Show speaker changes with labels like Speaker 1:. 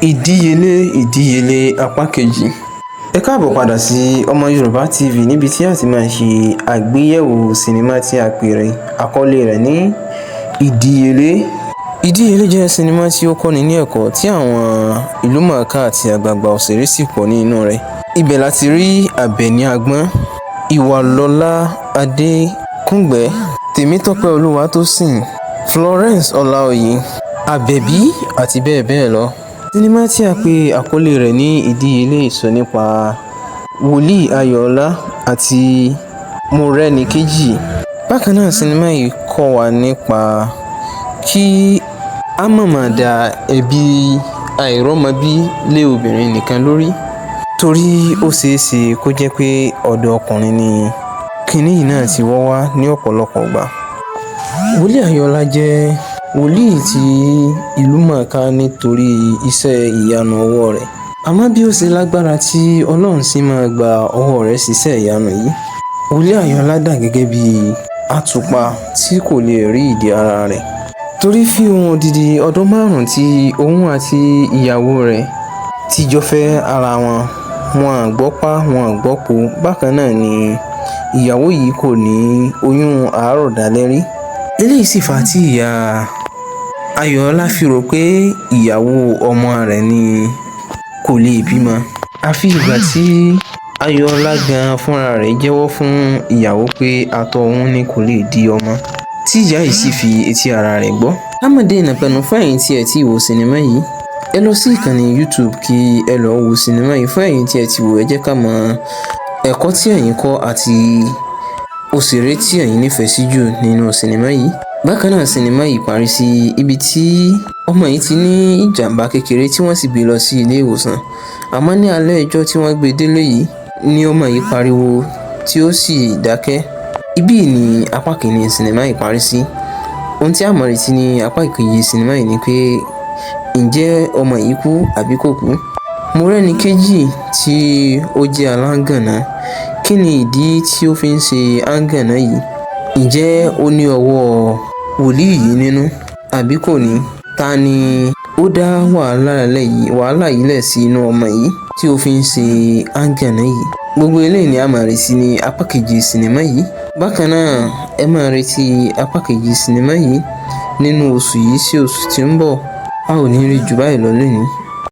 Speaker 1: Ìdíyelé Ìdíyelé apá kejì. Ẹ káàbọ̀ padà sí Ọmọ Yorùbá TV níbi tí a ti máa ṣe àgbéyẹ̀wò sinimá tí a pè rẹ̀ àkọlé rẹ̀ ní Ìdíyelé. Ìdíyelé jẹ́ sinimá tí ó kọ́ni ní ẹ̀kọ́ tí àwọn ìlúmọ̀ọ́ká àti àgbààgbà òṣèré sì pọ̀ ní inú rẹ̀. Ibẹ̀ la ti rí Àbẹ̀ní Agbọ́n, Ìwàlọ́lá Adékúngbẹ́, Tèmítọ́pẹ́ Olúwatósìn, Florence Ọláoyè, Àbẹ̀bí àti bẹ́ẹ̀ bẹ́ẹ̀ lọ. Sinimá tí a pè àkọlé rẹ̀ ní Ìdíyelé sọ nípa Wòlíì Ayọ̀ọ́lá àti Mọ́rẹ́níkejì. Bákan náà, sinimá yìí kọ́ wa nípa kí a má máa da ẹ̀bi àìrọ́mọbí lé obìnrin nìkan lórí, torí ó ṣeé ṣe kó jẹ́ pé ọ̀dọ̀ ọkùnrin ni kinní yìí náà ti wọ́ wá ní ọ̀pọ̀lọpọ̀ ìgbà. Wòlíì Ayọ̀ọ́lá jẹ́ wòlíì tí ìlú mọ̀ọ́ká nítorí iṣẹ́ ìyanu ọwọ́ rẹ̀. Àmọ́ bí ó ṣe lágbára tí Ọlọ́run sì máa gba ọwọ́ rẹ̀ ṣiṣẹ́ ìyanu yìí, Wòlíì Ayọ̀ọ́lá dà gẹ́gẹ́ bí àtùpà tí kò lè rí ìdí ara rẹ̀. Torí fún odidi ọdún 5 tí òun àti ìyàwó rẹ̀ ti jọ fẹ́ ara wọn, wọn gbọ́pá wọn gbọ́po. Bákan náà ni ìyàwó yìí kò ní oyún àárọ̀ dalẹ́ rí. Eléyìí sì fà á tí ìyá Ayọ̀ọ́lá fi rò pé ìyàwó ọmọ rẹ̀ ni kò lè bímọ. Àfi ìgbà tí Ayọ̀ọ́lá gan fúnra rẹ̀ jẹ́wọ́ fún ìyàwó pé àtọ̀ òun ni kò lè di ọmọ, tí ìyá yìí sì fi etí ara rẹ̀ gbọ́. Ká má dènà pẹnu fún ẹ̀yin tí ẹ ti wo sinimá yìí. Ẹ lọ sí ìkànnì YouTube kí ẹ lọ wo sinimá yìí. Fún ẹ̀yin tí ẹ ti wò, ẹ jẹ́ ká mọ ẹ̀kọ́ tí ẹ̀yin kọ́ àti òṣèré tí ẹ̀yin nífẹ̀ẹ́ sí jù nínú sinimá yìí. Bákan náà, sinimá yìí parí sí ibi tí ọmọ yìí ti ní ìjàmbá kékeré tí wọ́n sì gbé lọ sí ilé ìwòsàn. Àmọ́ ní alẹ́ ọjọ́ tí wọ́n gbé délé yìí ni ọmọ yìí pariwo tí ó sì dákẹ́. Ibí ni apá kìíní sinimá yìí parí sí. Ohun tí a mọ̀ retí ní apá kejì sinimá yìí ni pé ǹjẹ́ ọmọ yìí kú àbí kò kú? Mọ́rẹ́níkejì tí ó jẹ́ aláǹgànná, kí ni ìdí tí ó fi ń ṣe àǹgànná yìí? Ǹjẹ́ ó ní ọwọ́ wòlíì yìí nínú àbí kò ní? Ta ni ó dá wàhálà yìí lẹ̀ sí inú ọmọ yìí tí ó fi ń ṣe àǹgànná yìí? Gbogbo eléyìí ni a máa retí ní apá kejì sinimá yìí. Bákan náà, ẹ máa retí apá kejì sinimá yìí nínú oṣù yìí sí oṣù tí ń bọ̀. A ò ní rí jù báyìí lọ lónìí.